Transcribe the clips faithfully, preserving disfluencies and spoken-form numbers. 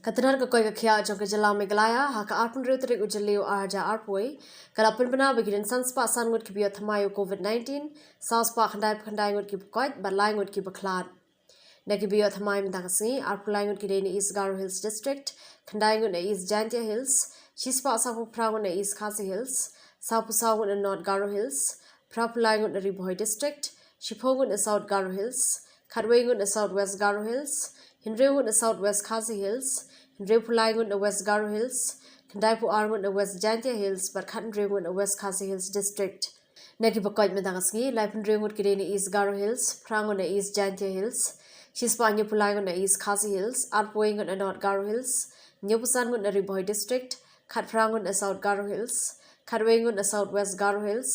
Ka tnat ka koit ka khiah jong ka jylla Meghalaya ha ka arphew hynriew tarik u Jylliew ar hajar arphew wei ka la pynbna ba ki don san spah san ngut kiba ïoh thymmai ïa u COVID nineteen, saw spah khyndai phew khyndai ngut kiba koit bad lai ngut kiba khlad. Na kiba ïoh thymmai mynta ka sngi, arphew lai ngut ki dei na East Garo Hills District, khyndai ngut na East Jaintia Hills, shi spah sawphew phra ngut na East Khasi Hills, sawphew saw ngut na North Garo Hills, phraphew lai ngut na Ri Bhoi District, shiphew ngut na South Garo Hills, khatwei ngut na South West Garo Hills, hynriew ngut na South West Khasi Hills, hynriewphew lai ngut na West Garo Hills, khyndaiphew ar ngut na West Jaintia Hills bad khathynriew ngut na West Khasi Hills District. Na kiba koit mynta ka sngi, laiphew hynriew ngut ki dei na East Garo Hills, phra ngut na East Jaintia Hills, shi spah hynñiewphew lai ngut na East Khasi Hills, arphew wei ngut na North Garo Hills, hynñiewphew san ngut na Ri Bhoi District, khatphra ngut na South Garo Hills, khatwei ngut na South West Garo Hills,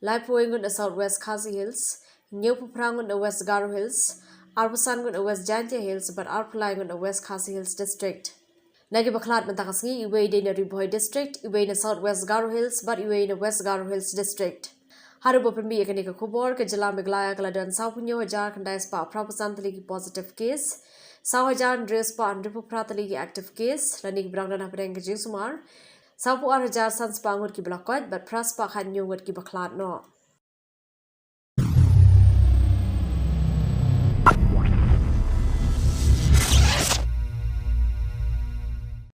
laiphew wei ngut na South West Khasi Hills, hynñiewphew phra ngut na West Garo Hills, arphew san ngut na West Jaintia Hills bad arphew lai ngut na West Khasi Hills District. Na kiba khlad mynta ka sngi, iwei dei na Ri Bhoi District, iwei na South West Garo Hills bad iwei na West Garo Hills District. Haduh ba pynmih ïa kane ka khubor, ka jylla Meghalaya ka la don sawphew hynñiew hajar khyndai spah phraphew san tylli ki positive case, saw hajar hynriew spah hynriewphew phra tylli ki active case, lane kiba dang don hapdeng ka jingsumar, sawphew ar hajar san spah ngut kiba la koit bad phra spah khathynñiew ngut kiba khlad noh.